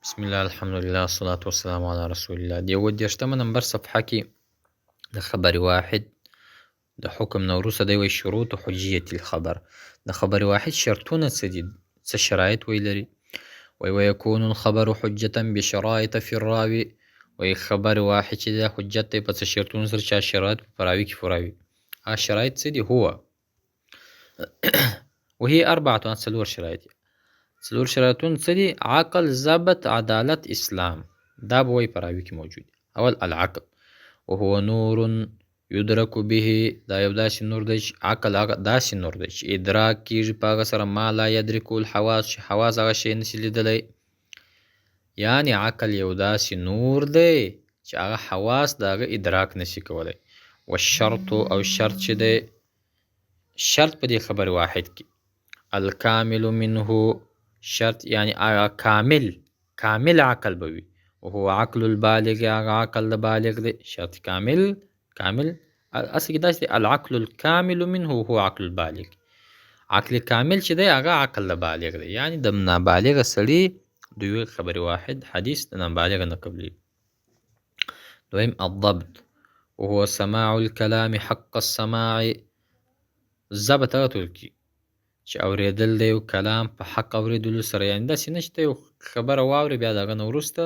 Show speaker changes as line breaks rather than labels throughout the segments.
بسم الله، الحمدلله، الصلاة والسلام علی رسول الله. د 31 نمبر صفحه کې د خبر واحد د حکم نه وروسته دی وایي شروط حجیت الخبر، د خبر واحد شرطونه څه دي، څه شرایط وی لري. وایي ویکون الخبر حجة بشرایط فی الراوي، وایي خبر واحد چې دا حجت دی په څه شرطونو سره چې شرایط په راوي کې پوره وي. هغه شرایط څه دي؟ هو وهي اربعة، څلور شرایط دي. څلور شرایطونه څه دي؟ عقل، ضبط، عدالت، اسلام. دا به وایي په راوي کې موجود دي. اول العقل، وهو نور یدرک به، دا یو داسې نور دی چې عقل هغه داسې نور دی چې ادراک کېږي په هغه سره ما لا یدرک الحواس، چې حواس هغه شی نشي لیدلی. یعنې عقل یو داسې نور دی چې هغه حواس د هغه ادراک نشي کولی. والشرط، او شرط چې دی، شرط په دې خبر واحد کې الکامل منه، شرط یعنی هغه کامل، کامل عقل به وي، وهو عقل البالغ، هغه عقل د بالغ دی. شرط کامل، کامل اصل کې داسې دی العقل الکامل منه وهو عقل البالغ، عقل کامل چې دی هغه عقل د بالغ دی، یعنی د نابالغ سړي دوی خبر واحد حدیث د نابالغ نه قبلېږي. دویم الضبط، وهو سماع الكلام حق السماع، ضبط هغه ته ویل کېږي چې اورېدل د یو کلام په حق اورېدلو سره، یعنې داسې نه چې ته یو خبره واورې بیا د هغه نه وروسته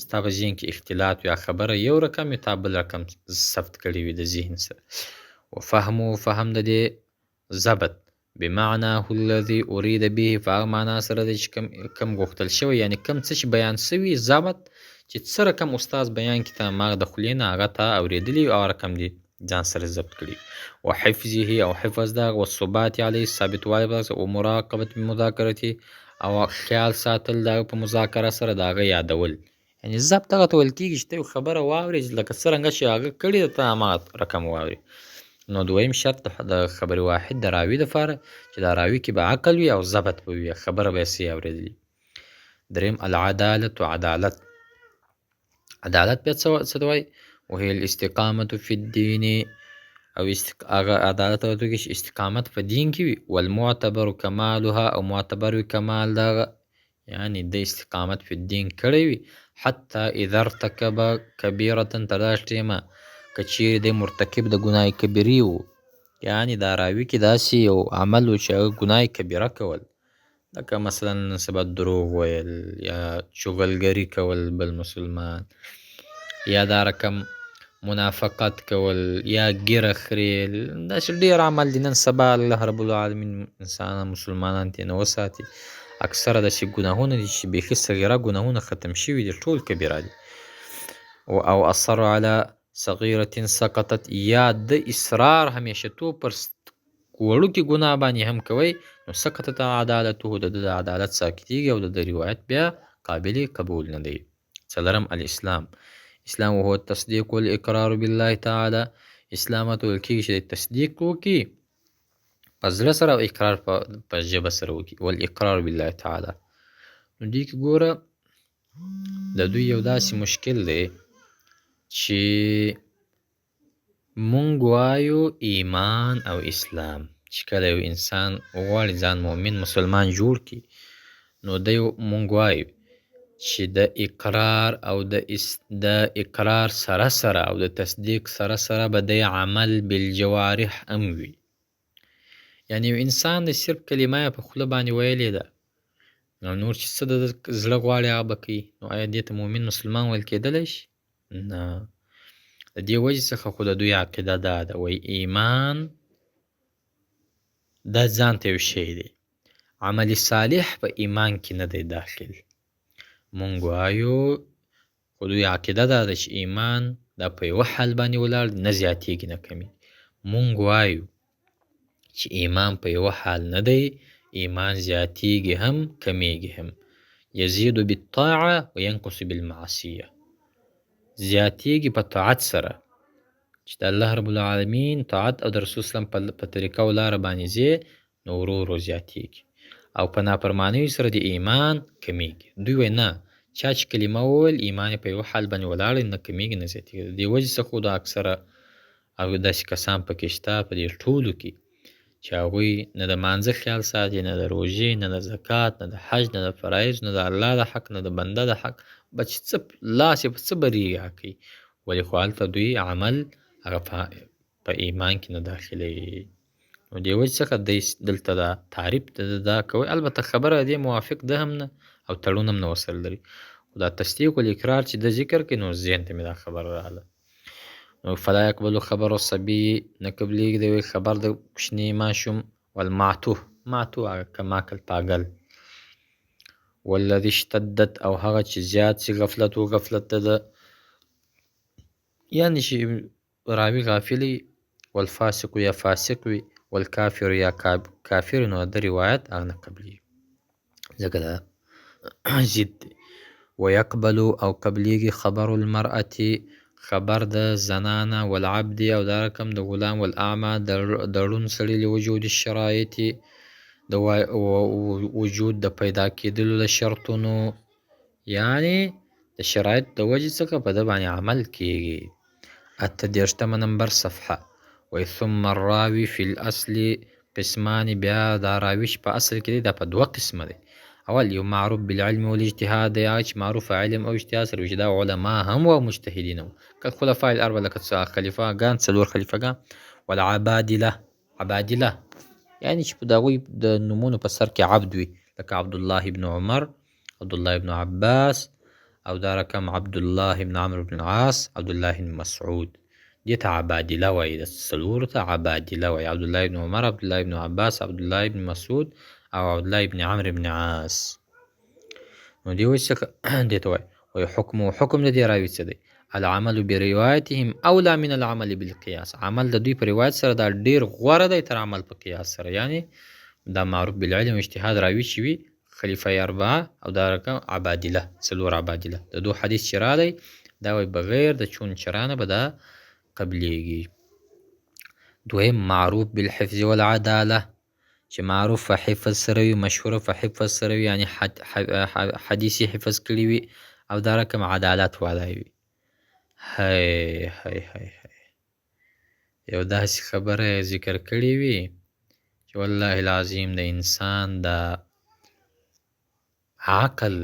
ستا په ذهن کې اختلاط وي، خبره یو رقم وي تا بل رقم ثبت کړې وي د ذهن سره. وفهمه، فهم د دې ضبط بمعناه الذي اريد به، په هغه معنا سره دی چې کم غوښتل شوی، یعنې کم څه چې بیان شوي ضبط چې څه رقم استاد بیان کړي ته هماغه د خولې نه هغه تا اورېدلي او هغه رقم دې ځان سره ضبط کړي. وحفظه، او حفظ د هغه، والثبات علیه، ثابتوالی په هغه سره، ومراقبة مذاکرته، او خیال ساتل د هغه په مذاکره سره د هغه یادول. یعنې ضبط هغه ته ویل کېږي چې ته یو خبره واورې لکه څرنګه چې هغه کړې ده ته هماغه رقم واورې. نو دویم شرط د خبر واحد د راوي دپاره چې دا راوي کې به عقل وي او ضبط به وي، خبره به یې صحیح اورېدلي. دریم العدالت، عدالت. عدالت بیا څه ته وایي؟ وهي الاستقامة فی الدین، او هغه عدالت ورته وایي چې استقامت په دین کې وي. والمعتبر کمالها، او معتبر وي کمال د هغه، یعنې د استقامت فی الدین کړی وي. حتی اذا ارتکب کبیرة، تر داسې ټیمه که چیرې دی مرتکب د ګناه کبیرې وو، یعنې دا راوي کې داسې یو عمل و چې هغه ګناه کبیره کول، لکه مثلا نن سبا دروغ ویل یا چغلګري کول بل مسلمان، یا دا رقم منافقت کول یا ږیره خریل، داسې ډېر عمل دي نن سبا. الله رب العالمین انسانان مسلمانان ترې نه وساتي. اکثره داسې ګناهونه دي چې بیخي صغیره ګناهونه ختم شوي دي، ټول کبیره دي. او اصر علی صغیرة سقطت، یا د اصرار همیشه توب پر وړوکې ګناه باندې هم کوي، نو سقطت عدالته، د ده د عدالت ساقطېږي او د ده روایت بیا قابل قبول نه دی. څلورم الاسلام، اسلام وهو التصدیق والاقرار بالله تعالی، اسلام ته ویل کېږي چې تصدیق وکړي په زړه سره او اقرار په ژبه سره وکړي. والاقرار بالله تعالی. نو دې کې ګوره د دوی یو داسې مشکل دی چې مونږ وایو ایمان او اسلام، چې کله یو انسان وغواړي ځان مؤمن مسلمان جوړ کړي، نو دی مونږ وایو چې د اقرار او د اقرار سره سره او د تصدیق سره سره به دی عمل بالجوارح هم وي. یعنې یو انسان د صرف کلمه یې په خوله باندې ویلې ده، نو نور چې څه د زړه غواړي هغه به کوي، نو آیا دې ته مؤمن مسلمان ویل کېدلی شي؟ نه. د دې وجې څخه خو د دوی عقیده دا ده، وایي ایمان دا ځان ته یو شی دی، عمل صالح په ایمان کې نه دی داخل. مونږ وایو خو دوی عقیده دا ده چې ایمان دا په یوه حال باندې ولاړ دی، نه زیاتېږي نه کمېږي. مونږ وایو چې ایمان په یوه حال نه دی، ایمان زیاتېږي هم کمېږي هم، یزید بالطاعة وینقص بالمعصیة، زیاتېږي په طاعت سره چې د الله رب العالمین طاعت او د رسول اسلام په طریقه او لاره باندې ځې، نو ورو ورو زیاتېږي، او په نافرمانیو سره د ایمان کمېږي. دوی وایي نه، چا چې کلمه وویل ایمان یې په یوه حال باندې ولاړ دی، نه کمېږي نه زیاتېږي. د دې وجې څخه خو دا اکثره او داسې کسان پکې شته په دې ټولو کې چې چې هغوی نه د مانځه خیال ساتي، نه د روژې، نه د زکات، نه د حج، نه د فرایض، نه د الله د حق، نه د بنده د حق، بس چې څه لاس یې په څه برېږي هغه کوي، ولې خو هلته دوی عمل هغه په ایمان کې نه داخلوي. نو دې وجې څخه دی دلته دا تعریف دا کوي، البته خبره دې موافق ده هم نه او تړون هم نه ورسره لري، خو دا تصدیق والاقرار چې ده ذکر کوي نو ذهن ته مې دا خبره راغله. نو فلا يقبل خبر الصبي، نه قبلېږي د خبر د کوچني ماشوم، والمعتوه، معتوه هغه کمعقل پاګل، والذي اشتدت او هغه چې زیات سي غفلت و غفلت ده، یعنې چې راوي غافل وي، والفاسق یا فاسق وي، والکافر یا کافر، نو د روایت هغه نه قبلېږي ځکه دا ضد دی. ويقبل او قبلېږي خبر المرأة، خبر د زنانه، والعبد او دا رقم د غلام، والاعمى د ړوند سړي، لوجود الشرایط د وجود د پیدا کېدلو د شرطونو، یعنې د شرایط د وجې څخه په ده باندې عمل کېږي. 38 نمبر صفحه وایي ثم الراوي في الاصل قسمان، بیا دا راوي چې په اصل کې دی دا په دوه قسمه دی. اول یو معروف بالعلم والاجتهاد دی، هغه چې معروف علم او اجتهاد سره وي، چې دا علما هم وو او مجتهدین وو، کالخلفاء الاربعه لکه خلیفه ګان څلور خلیفه ګان، والعبادله، عبادله یعنې چې په د هغوی د نومونو په سر کې عبد وي، لکه عبدالله ابن عمر، عبدالله ابن عباس، او دا رقم عبدالله ابن عمرو بن العاص، عبدالله ابن مسعود، دې ته عبادله وایي، د څلورو ته عبادله وایي، عبدالله ابن عمر، عبدالله ابن عباس، عبدالله ابن مسعود او عبدالله ابن عمرو بن عاص. نو دې وجې څخه دې ته وایي، وایي حکم حکم د دې راوي څه دی؟ العمل بروايتهم اولى من العمل بالقياس، عمل د دوی په روایت سره دا ډیر غوره دی تر عمل په قیاس سره، یعنې دا معروف بالعلم او اجتهاد راوي چې وي خلیفه اربعه او دا رقم عبادله څلور عبادله، د دوه حدیث چې راغی دا وایي بغیر د چون چرانه به دا قبلیږي. دویم معروف بالحفظ والعداله، چې معروف په حفظ سره وي، مشهور په حفظ سره وي، یعنې حدیث یې حفظ کړي وي او دا رقم عدالت والا وي. هی هی هی هی، یو داسې خبره یې ذکر کړې وي چې والله العظیم د انسان د عقل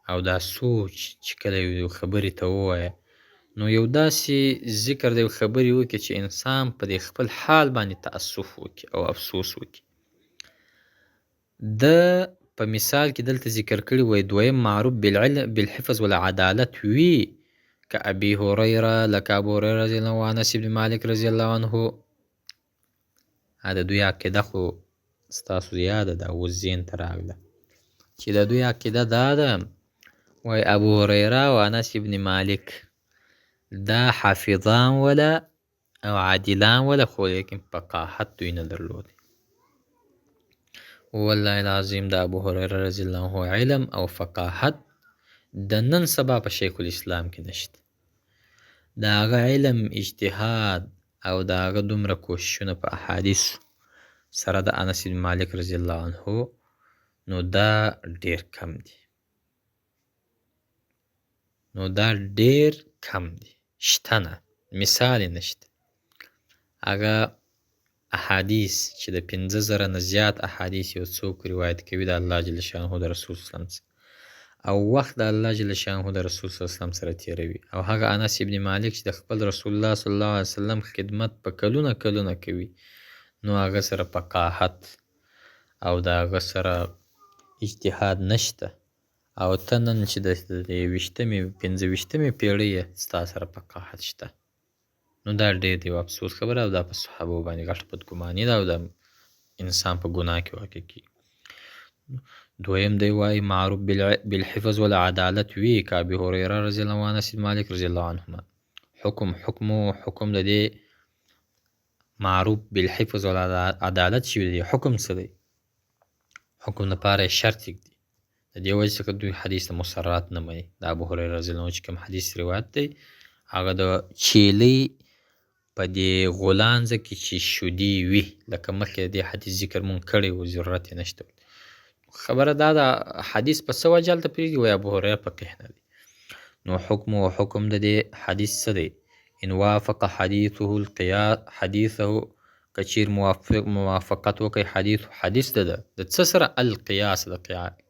او دا سوچ چې کله یو خبرې ته ووایه نو یو داسې ذکر د یو خبرې وکړي چې انسان په دې خپل حال باندې تأسف وکړي او افسوس وکړي. د په مثال کې دلته ذکر کړي وایي دویم معروف بالعلم بالحفظ والعدالت وي، كأبي هريرة لکه ابو هريره رضی الله عنه، انس بن مالک رضی الله عنه. د دوی عقیده خو ستاسو یاده ده اوس ذهن ته راغله چې د دوی عقیده دا ده، وایي ابو هريره او انس بن مالک دا حافظان ولا او عادلان ولا، خو لیکن فقاهت دوی نه درلود. والله العظیم د ابو هريره رضی الله عنه علم او فقاهت د نن سبا په شیخ الاسلام کې نشته. د هغه علم اجتهاد او د هغه دومره کوششونه په احادیثو سره د انس بن مالک رضی الله عنه نو دا ډیر کم دي، نو دا ډیر کم دي، شته نه، مثال یې نشته. هغه احادیث چې د 5000 نه زیات احادیث یو څوک روایت کوي د الله جل شانه د رسول صلی الله علیه وسلم او وخت د الله جل شانه د رسول صلی الله علیه وسلم سره تېروي، او هغه انس ابن مالک چې د خپل رسول الله صلی الله علیه وسلم خدمت په کلونه کلونه کوي، نو هغه سره فقاهت او د هغه سره اجتهاد نشته. او ته نن چې د 21مې 25مې پېړۍ یې ستا سره فقاهت شته، نو دا ډېر د یو افسوس خبره او دا په صحابو باندې غټه بدګماني ده او دا انسان په ګناه کې واقع کېږي. دویم دی وایي معروف بالحفظ والعدالت وي، کابي هريره رضی الله عنه انس بن مالک رضی الله عنهما. حکم حکم حکم د دې معروف بالحفظ والعدالت چې دی حکم څه دی؟ حکم دپاره یې شرط ږدي. د دې وجې څخه دوی حدیث د مسرات نه مني. د ابو هريره رضی الله عنه چې کوم حدیث روایت دی هغه د چیلۍ په دې غولانځه کې چې شودې وي، لکه مخکې د دې حدیث ذکر مونږ کړی و، ضرورت یې نشته. خبره دا ده حدیث په څه وجه هلته پرېږدي؟ وایي ابو هريره فقیه نه دی. نو حکم و حکم د دې حدیث څه دی؟ ان وافق حدیثه القياس حدیثه که چیر موافقت وکړي حدیث حدیث ده د څه سره؟ القیاس، د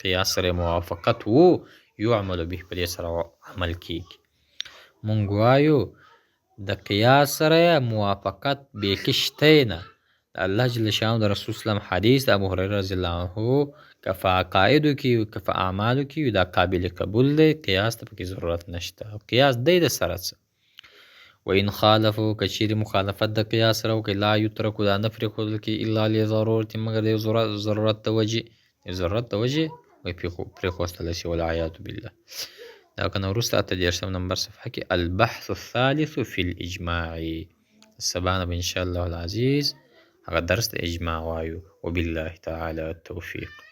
قیاس سره موافقت وو، یعمل به، په دې سره عمل کیږي. مونږ وایو د قیاس سره موافقت بیخي شته نه. د الله جل شانه د رسول اسلام حدیث د ابو هريره رضی الله عنه که په عقایدو کې وي که په اعمالو کې وي، دا قابل قبول دی، قیاس ته پکې ضرورت نشته. او قیاس دی د سره څه؟ وان خالفو، که چیرې مخالفت د قیاس سره وکړي، لا یترکو، دا نه پرېښودل کېږي، الا لضرورت، مګر د یو ضرورت د وجې، ضرورت د وجې وایي پرېښودل شي، والعیاذ بالله. دا کنه وروسته 38 نمبر صفحه کې البحث الثالث فی الاجماع. سبا نه به ان شاء الله العزیز هغه درس د اجماع وایو. وبالله تعالی التوفیق.